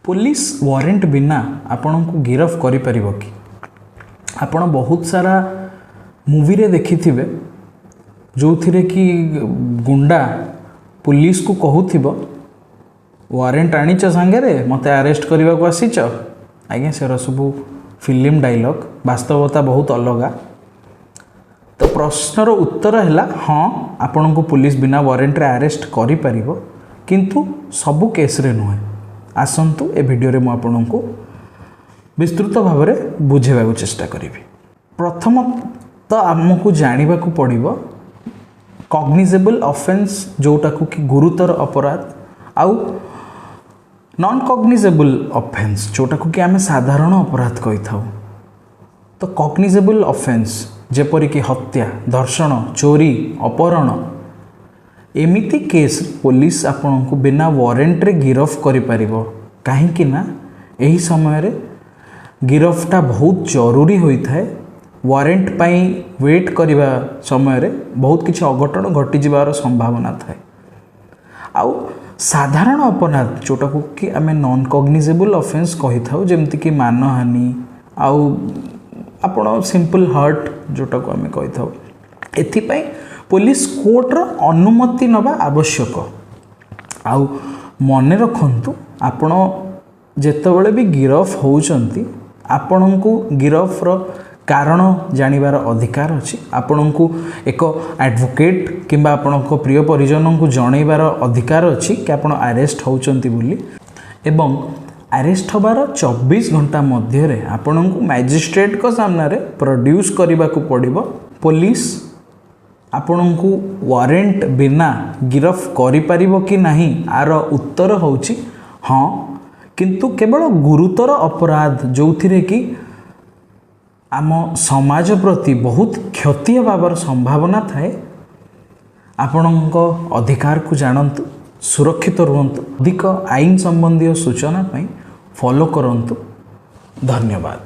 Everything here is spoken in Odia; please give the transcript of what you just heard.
ପୋଲିସ ୱାରେଣ୍ଟ ବିନା ଆପଣଙ୍କୁ ଗିରଫ କରିପାରିବ କି? ଆପଣ ବହୁତ ସାରା ମୁଭିରେ ଦେଖିଥିବେ, ଯେଉଁଥିରେ କି ଗୁଣ୍ଡା ପୋଲିସକୁ କହୁଥିବ, "ୱାରେଣ୍ଟ ଆଣିଛ ସାଙ୍ଗରେ? ମୋତେ ଆରେଷ୍ଟ କରିବାକୁ ଆସିଛ?" ଆଜ୍ଞା, ସେଗୁଡ଼ା ସବୁ ଫିଲ୍ମ ଡାଇଲଗ୍, ବାସ୍ତବତା ବହୁତ ଅଲଗା। ତ ପ୍ରଶ୍ନର ଉତ୍ତର ହେଲା ହଁ, ଆପଣଙ୍କୁ ପୋଲିସ ବିନା ୱାରେଣ୍ଟରେ ଆରେଷ୍ଟ କରିପାରିବ, କିନ୍ତୁ ସବୁ କେସ୍ରେ ନୁହେଁ। ଆସନ୍ତୁ, ଏ ଭିଡ଼ିଓରେ ମୁଁ ଆପଣଙ୍କୁ ବିସ୍ତୃତ ଭାବରେ ବୁଝେଇବାକୁ ଚେଷ୍ଟା କରିବି। ପ୍ରଥମ ତ ଆମକୁ ଜାଣିବାକୁ ପଡ଼ିବ କଗ୍ନିଜେବଲ୍ ଅଫେନ୍ସ, ଯେଉଁଟାକୁ କି ଗୁରୁତର ଅପରାଧ, ଆଉ ନନ୍ କଗ୍ନିଜେବଲ୍ ଅଫେନ୍ସ, ଯେଉଁଟାକୁ କି ଆମେ ସାଧାରଣ ଅପରାଧ କହିଥାଉ। ତ କଗ୍ନିଜେବଲ୍ ଅଫେନ୍ସ ଯେପରିକି ହତ୍ୟା, ଧର୍ଷଣ, ଚୋରି, ଅପହରଣ, ଏମିତି କେସ୍ ପୋଲିସ ଆପଣଙ୍କୁ ବିନା ୱାରେଣ୍ଟରେ ଗିରଫ କରିପାରିବ। କାହିଁକି ନା ଏହି ସମୟରେ ଗିରଫଟା ବହୁତ ଜରୁରୀ ହୋଇଥାଏ। ୱାରେଣ୍ଟ ପାଇଁ ୱେଟ୍ କରିବା ସମୟରେ ବହୁତ କିଛି ଅଘଟଣ ଘଟିଯିବାର ସମ୍ଭାବନା ଥାଏ। ଆଉ ସାଧାରଣ ଅପରାଧ, ଯେଉଁଟାକୁ କି ଆମେ ନନ୍ କଗ୍ନିଜେବଲ୍ ଅଫେନ୍ସ କହିଥାଉ, ଯେମିତିକି ମାନହାନି ଆଉ ଆପଣ ସିମ୍ପଲ୍ ହର୍ଟ ଯେଉଁଟାକୁ ଆମେ କହିଥାଉ, ଏଥିପାଇଁ ପୋଲିସ କୋର୍ଟର ଅନୁମତି ନେବା ଆବଶ୍ୟକ। ଆଉ ମନେ ରଖନ୍ତୁ, ଆପଣ ଯେତେବେଳେ ବି ଗିରଫ ହେଉଛନ୍ତି, ଆପଣଙ୍କୁ ଗିରଫର କାରଣ ଜାଣିବାର ଅଧିକାର ଅଛି। ଆପଣଙ୍କୁ ଏକ ଆଡ଼ଭୋକେଟ୍ କିମ୍ବା ଆପଣଙ୍କ ପ୍ରିୟ ପରିଜନଙ୍କୁ ଜଣାଇବାର ଅଧିକାର ଅଛି କି ଆପଣ ଆରେଷ୍ଟ ହେଉଛନ୍ତି ବୋଲି। ଏବଂ ଆରେଷ୍ଟ ହେବାର 24 ଘଣ୍ଟା ମଧ୍ୟରେ ଆପଣଙ୍କୁ ମ୍ୟାଜିଷ୍ଟ୍ରେଟଙ୍କ ସାମ୍ନାରେ ପ୍ରଡ୍ୟୁସ୍ କରିବାକୁ ପଡ଼ିବ। ପୋଲିସ ଆପଣଙ୍କୁ ୱାରେଣ୍ଟ ବିନା ଗିରଫ କରିପାରିବ କି ନାହିଁ? ୟାର ଉତ୍ତର ହେଉଛି ହଁ, କିନ୍ତୁ କେବଳ ଗୁରୁତର ଅପରାଧ, ଯେଉଁଥିରେ କି ଆମ ସମାଜ ପ୍ରତି ବହୁତ କ୍ଷତି ହେବାର ସମ୍ଭାବନା ଥାଏ। ଆପଣଙ୍କ ଅଧିକାରକୁ ଜାଣନ୍ତୁ, ସୁରକ୍ଷିତ ରୁହନ୍ତୁ। ଅଧିକ ଆଇନ ସମ୍ବନ୍ଧୀୟ ସୂଚନା ପାଇଁ ଫଲୋ କରନ୍ତୁ। ଧନ୍ୟବାଦ।